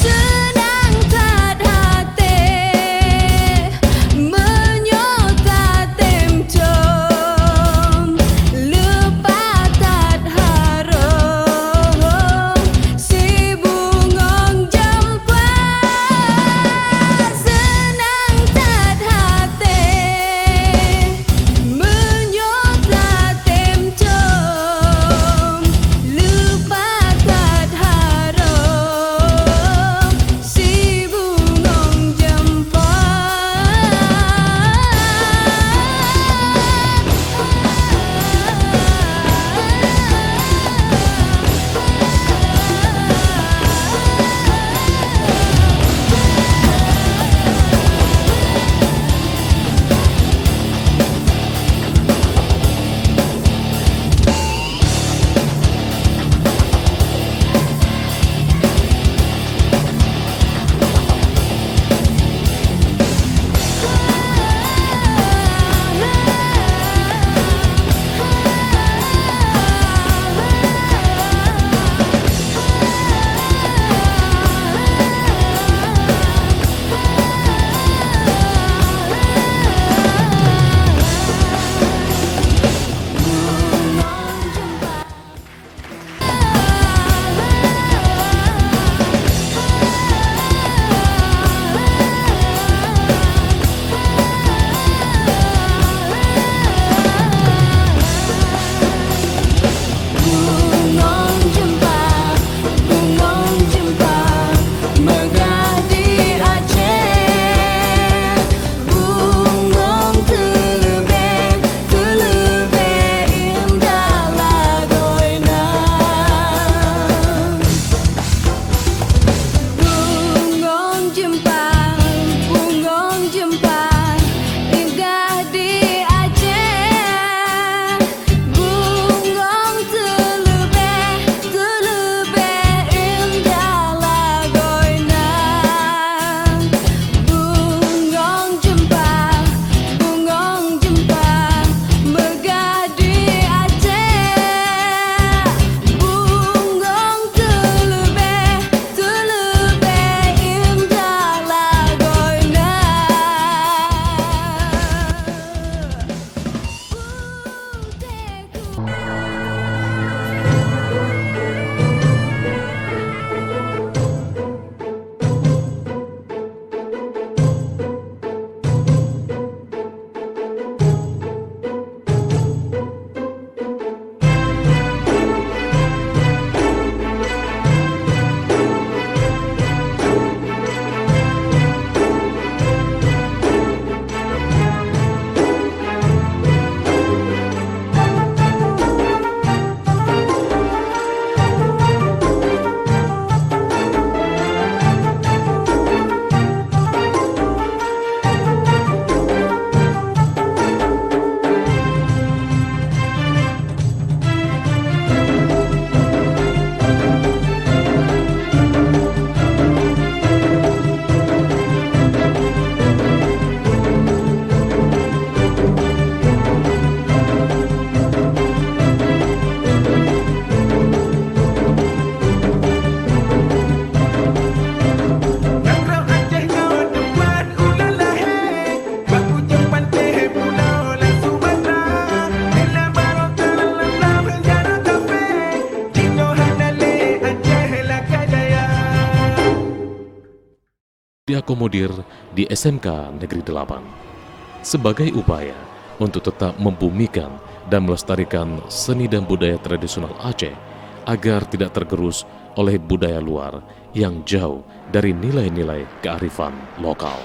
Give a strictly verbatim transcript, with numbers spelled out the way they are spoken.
Seunang that até meunyoe tatem com, leupah that hareuem si bungöng jeumpa. Seunang that até meunyoe tatem com, leupah that hareuem si bungöng jeumpa. Bungöng jeumpa, bungöng jeumpa, meugah di Aceh. Bungöng teuleubeh, teuleubeh indah lagoina. Bungöng jeumpa, bungöng jeumpa, indah di Aceh. Bungöng teuleubeh, teuleubeh indah lagoina. Bungöng jeumpa, bungöng jeumpa, meugah di Aceh. Bungöng teuleubeh, teuleubeh indah lagoina. Nanggroe Aceh nyoe teumpat ulôn lahé, bak ujong panté pulo lam Sumatra. Bila barokah lam lam jaroe kaphé, jinoe hana lé Aceh lakée jaya. Diakomodir di S M K Negeri Delapan. Sebagai upaya untuk tetap membumikan dan melestarikan seni dan budaya tradisional Aceh agar tidak tergerus oleh budaya luar yang jauh dari nilai-nilai kearifan lokal.